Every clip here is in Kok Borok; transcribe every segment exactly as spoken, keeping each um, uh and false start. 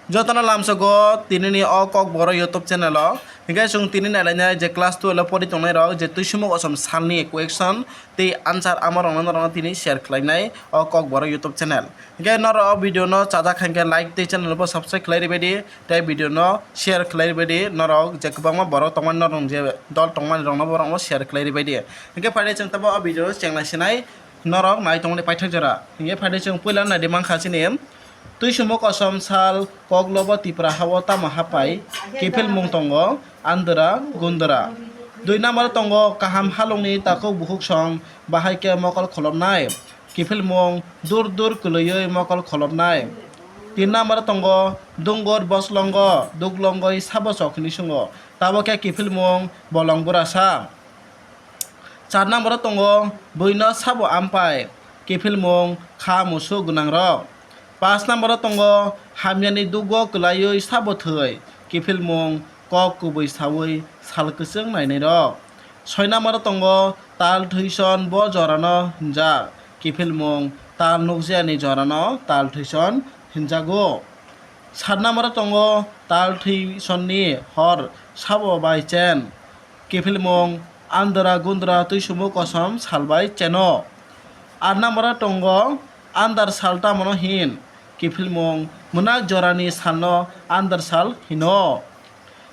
Jotono lamsogo tinini o Kokborok YouTube channel o. Hinkhe chwng tini nailainai je class twelve o pori tongnai rok je Tuisumuk Osom salni question tei answer amo rokno norokno tini share khlainai o Kokborok YouTube channel. Hinkhe norok o video no chajak khankhe like tei channel bo subscribe khlai ribaidi tei video no share khlai ribaidi norok je kwbangma borok tongmani norok je dol tongmani rokno borokno share khlai ribaidi. Hinkhe phaidi chwng tamo o video chenglai sinai norok nai tongmani paithak jora. Hinkhe phaidi chwng puila naidi mankha chini Tuisumuk Osom sal koklobo Tipra hao tamo hapai kiphilmung tongo andra gundra. Dui number tongo kaham halongni takhuk bukhuk song bahai khe mokol kholopnai. Kiphilmung dur dur kwlwiwi mokol kholopnai. Tin number tongo dunggor boslongo duklongoi sabo chok hinwi sungo. Tabo khe kiphilmung bolong burasa. Char number o tongo buino sabo ampai, kiphilmung kha musuk gwnangrok. Pas number o tongo hamyani dugo kwlaiwi sabo thwi, kiphilmung kok kubui saui sal kwchwng nainairok. Soi number o tongo tal thwison bo jorano hinjak, kiphilmung tal nukjani jorano tal thwison hinjago. Sat number o tongo tal thwisonni hor sabo bai chen, kiphilmung andra gundra tuisumuk kosom salbai cheno. Ar number o tongo andar sal tamono hin, kiphilmung mwnak jorani salno andar sal hino.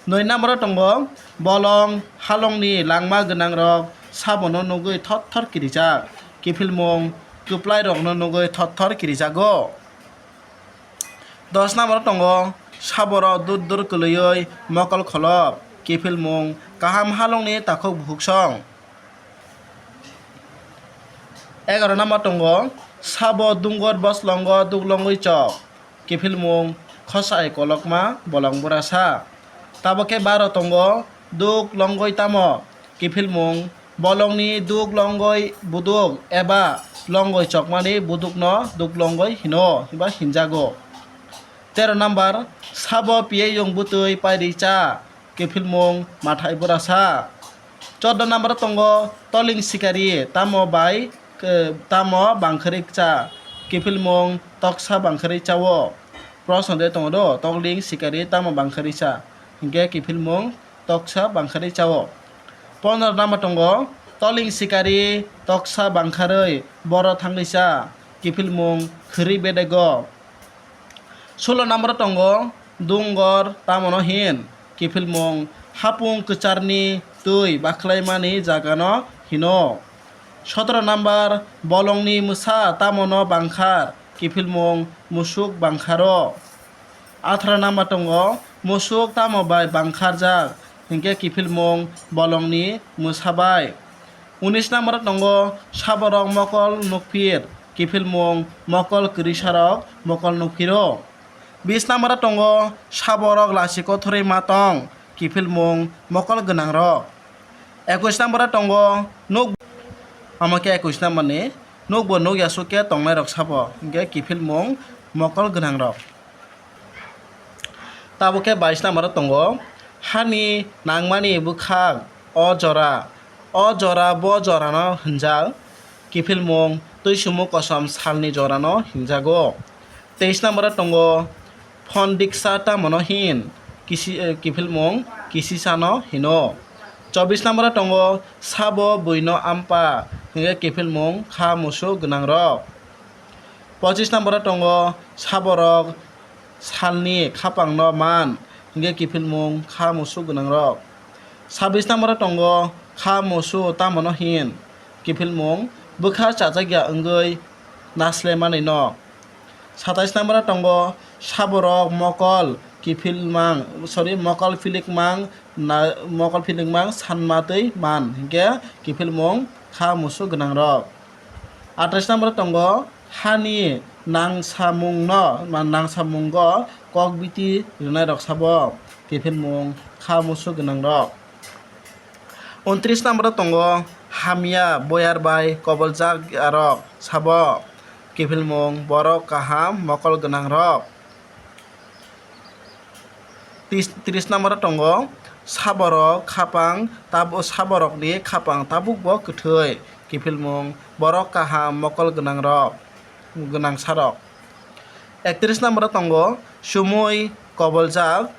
Noi number o tongo bolong halongni langma gwnangrok sabono nugwi thot thor kirijak, kiphilmung kwplairokno nugwi thot thor kirijago. Dos number o tongo saborok dur dur kwlwiwi mokol kholop, kiphilmung kaham halongni takhuk bukhuk song. Egaroh number tongo sabo dungor boslongo duklongwi chok, kiphilmung khosai kolokma bolong burasa. Tabok khe baro tongo duk longoi tamo, kiphilmung bolongni duk longoi buduk eba longoi chokmani budukno duk longoi hino hiba hinjago. Tero number sabo piyayung bwtwi pairi cha, kiphilmung mathai burasa. Chordo number tongo toling sikari tamo bai tamo bangkhari cha, kiphilmung toksa bangkhari chao. Proshno de tongo do, toling sikari tamo bangkhari cha, hinkhe kiphilmung toksa bangkhari chao. Pondro number tongo toling sikari toksa bangkharwi boro thangwi cha, kiphilmung khwrwi bedego. Sulo number tongo dungor tamono hin, kiphilmung hapung kwcharni twi bakhlaimani jagano hino. Sotro number bolongni mwsa tamono bangkhar, kiphilmung musuk bangkharo. Atharo number tongo musuk tamo bai bangkharjak, hinkhe kiphilmung bolongni mwsa bai. Unis number tongo saborok mokol nukphir, kiphilmung mokol kwrwisarok mokol nukphiro. Bis number tongo saborok lachiko thorwi ma tong, kiphilmung mokol gwnangrok. Ekwis number tongo nuk, omo khe ekwis number ni nukbo nukya suk khe tongnairok sabo, hinkhe kiphilmung mokol gwnangrok. Tabuk khe bais number o tongo, hani nangmani bwkhak o jora, o jora bo jorano hinjak, kiphilmung twi sumuk kosom salni jorano hinjago. Teis number o tongo, phon diksa tamono hin, kisi, eh, kiphilmung kisisano hino. Chobis number o tongo, sabo buino ampa, hinkhe kiphilmung kha musuk gwnangrok. Pochis number o tongo saborok salni khapangno man, hinkhe kiphilmung kha musuk gwnangrok. Sabis number o tongo kha musu tamono hin, kiphilmung bwkha chajakya wngwi nasle manwino. Satais number o tongo saborok mokol kiphilmang, sorry, mokol philikmang na, mokol philikmang sanma twi man, hinkhe kiphilmung kha musu gwnangrok. Atais number o tongo hani nangsamungno, ma, nangsamungo kok biti rwnairok sabo kiphilmung kha musu gwnangrok. Untris number o tongo hamya boyar bai koboljak yarok sabo kiphilmung borok kaham mokol gwnangrok. Tris, tris number o tongo saborok khapang tabuk, saborokni khapang tabukbo kwthwi, kiphilmung borok kaham mokol gwnangrok, gwnangsarok. Ektris number o tongo chumui koboljak.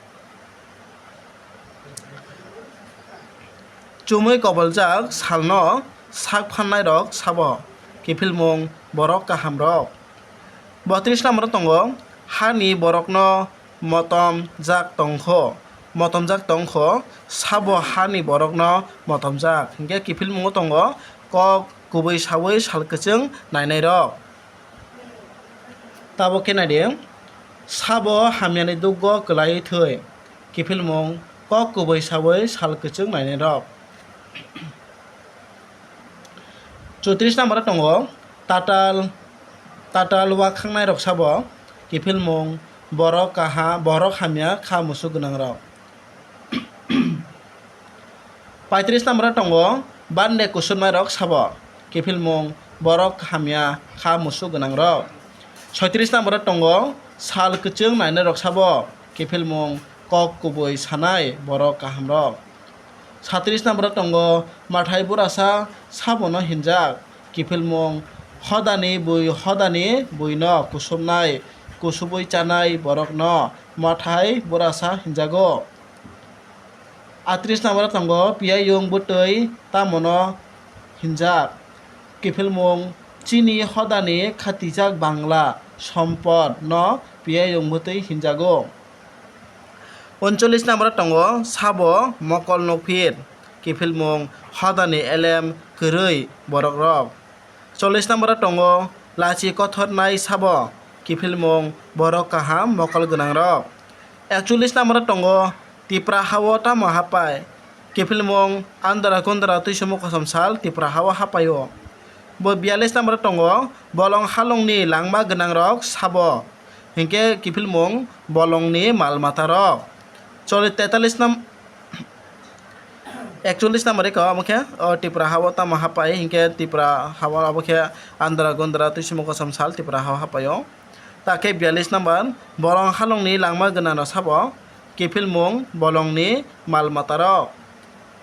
Chumui koboljak salno sak phannairok sabo kiphilmung borok kahamrok. Botris number o tongo hani borokno motomjak tongkho, motomjak tongkho sabo hani borokno motomjak. Hinkhe kiphilmungo tongo kok kubui saui sal kwchwng nainairok. Tabuk khe naidi, sabo hamyani dugo kwlaiwi thwi, kiphilmung kok kubui saui sal kwchwng nainairok. Chotris number o tongo tatal, tatal wakhaknairok sabo kiphilmung borok kaha, borok hamya kha musuk gwnangrok. Paitris number o tongo bande kusumnairok sabo kiphilmung borok hamya kha musuk gwnangrok. Soitris number o tongo sal kwchwng nainairok sabo kiphilmung kok kubui sanai borok kahamrok. Satris number o tongo mathai burasa sabono hinjak kiphilmung hodani bui, hodani buino kusumnai, kusubui chanai borokno mathai burasa hinjago. Atris number o tongo piyayung bwtwi tamono hinjak kiphilmung chini hodani khatijak bangla sompod no piyayung bwtwi hinjago. Uncholish number o tongo sabo mokol nukphir kiphilmung hodani elem kwrwi borokrok. Chollish number o tongo lachi kothornai sabo kiphilmung borok kaham mokol gwnangrok. Ekchollish number o tongo tipra hao tamo hapai kiphilmung andra kundra twisomung kosom sal tipra hao hapaio. Bo biyallish number o tongo bolong halongni langma gwnangrok sabo. Hinkhe kiphilmung bolongni mal matarok. Choli-, tetallis nam-, ekchollis number iko, omo khe, o Tipra hao tamo hapai, hinkhe Tipra hao abo khe andra gundra twisomung kosom sal Tipra hao hapaio. Ta khe biyallis number, bolong halongni langma gwnano sabo, kiphilmung bolongni mal matarok.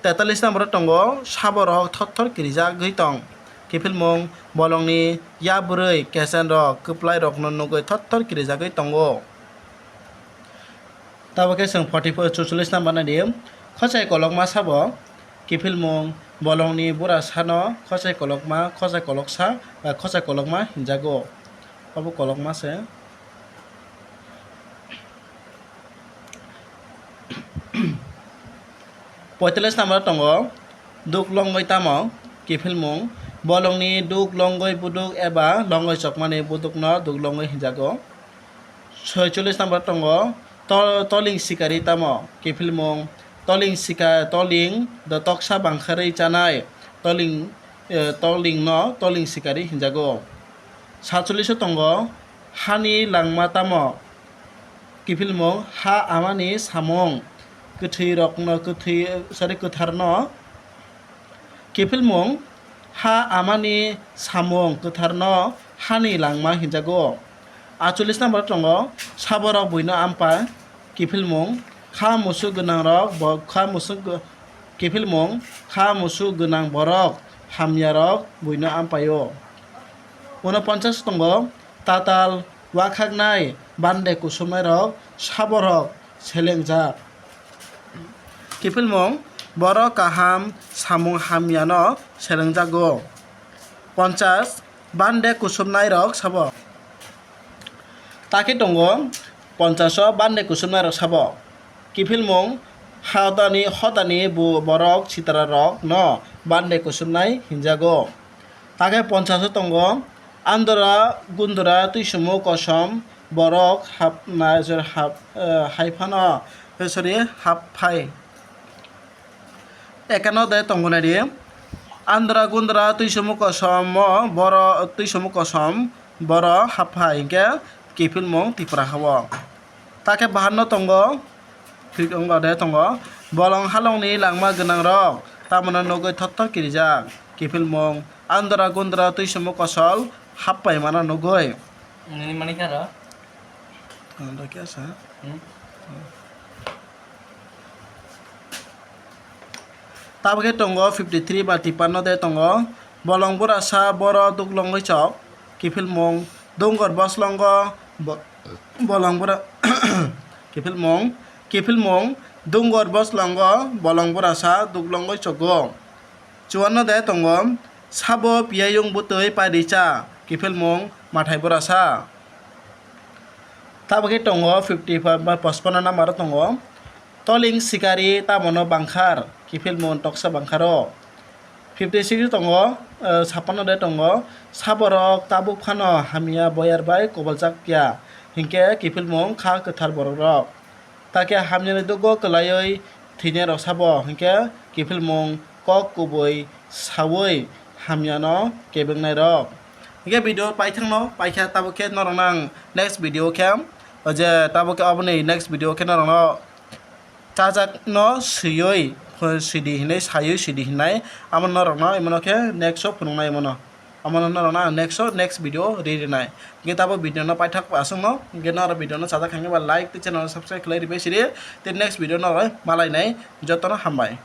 Tetallis number o tongo, saborok thotthor kirijagwi tong. Kiphilmung bolongni yabrwi kesenrok kwplairokno nugwi thotthor kirijagwi tongo. Tabuk khe chwng forty-four, chuchollis number nai di. Khosai kolokma sabo kiphilmung bolongni burasano khosai kolokma, khosai koloksa, ba khosai kolokma hinjago. Obo kolokma se. Poitallis number tongo, duk longwi tamo kiphilmung. Bolongni duk longwi buduk eba longwi chokmani budukno duk longwi hinjago. Soicholish number tongo, to-, toling sikari tamo kiphilmung. Toling sika-, toling dotoksa bangkharwi chanai toling, eh, tolingno toling sikari hinjago. Satchollish o tongo, hani langma tamo kiphilmung ha amani samung, kwthwirokno, kwthwi, sorry, kwtharno kiphilmung ha amani samung kwtharno hani langma hinjago. Atchollis number tongo, saborok buino ampai kiphilmung kha musuk gwnangrok bo kha musuk gw-, kiphilmung kha musuk gwnang borok hamyarok buino ampaio. Unoponchas tongo, tatal wakhaknai bande kusumnairok saborok selengjak. Kiphilmung borok kaham samung hamyano selengjago. Ponchas bande kusumnairok sabo. Takhe tongo ponchaso bande kusumnairok sabo. Kiphilmung hodani, hodani bo-, borok sitararokno bande kusumnai hinjago. Takhe ponchaso tongo andra gundra twisomung kosom borok hapna, hap-, eh, haiphano, eh, sorry, happhai. Ekano de tongo nai di. Andra gundra twisomung kosomo boro twisomung kosom boro happhai hinkhe kiphilmung Tipra hao. Takhe bahanno tongo, thik wngba de tongo. Bolong halongni langma gwnangrok tamoni nugwi thotthor kirijak. Kiphilmung andra gundra twisomung kosol happaimano nugwi. Nini mani khe aro? Tong do kya sa? Hmm? Tabukhe tongo fifty three ba tipanno de tongo. Bolong burasa boro duk longwi chok. Kiphilmung dungor boslongo bo-, Bolongbura kiphilmung, kiphilmung, dungor boslango bolongbura sa duklongwi chogo. Chuanno de tongo, sabo piyayung bwtwi paricha, kiphilmung, mathai bura sa. Tabukhe tongo fifty five ba pachpanno number o tongo, toling sikari tamono bangkhar, kiphilmung toksa bangkharo. Fifty six tongo, eh, chappanno de tongo, saborok tabuk phano hamya boyar bai koboljak piya, hinkhe kiphilmung kha kwthar borokrok. Takhe hamyani dugo kwlaiwi thwinairok sabo hinkhe kiphilmung kok kubui saui hamyano kebengnairok. Hinkhe video paithakno paikha, tabuk khe norokno ang next video khe, o je tabuk khe oboni next video khe norokno chajakno swiwi, sidi hinwi, saywi sidi hinai, amo norokno imono khe next o phunuknai imono. Amo norokno ang next o, next video ri rinai. Hinkhe tabuk video no paithak aswkno, hinkhe norok video no chajak hinkhe ba like tei channel no subscribe khlai ribai sidi, tei next video norok malainai, jotono hambai.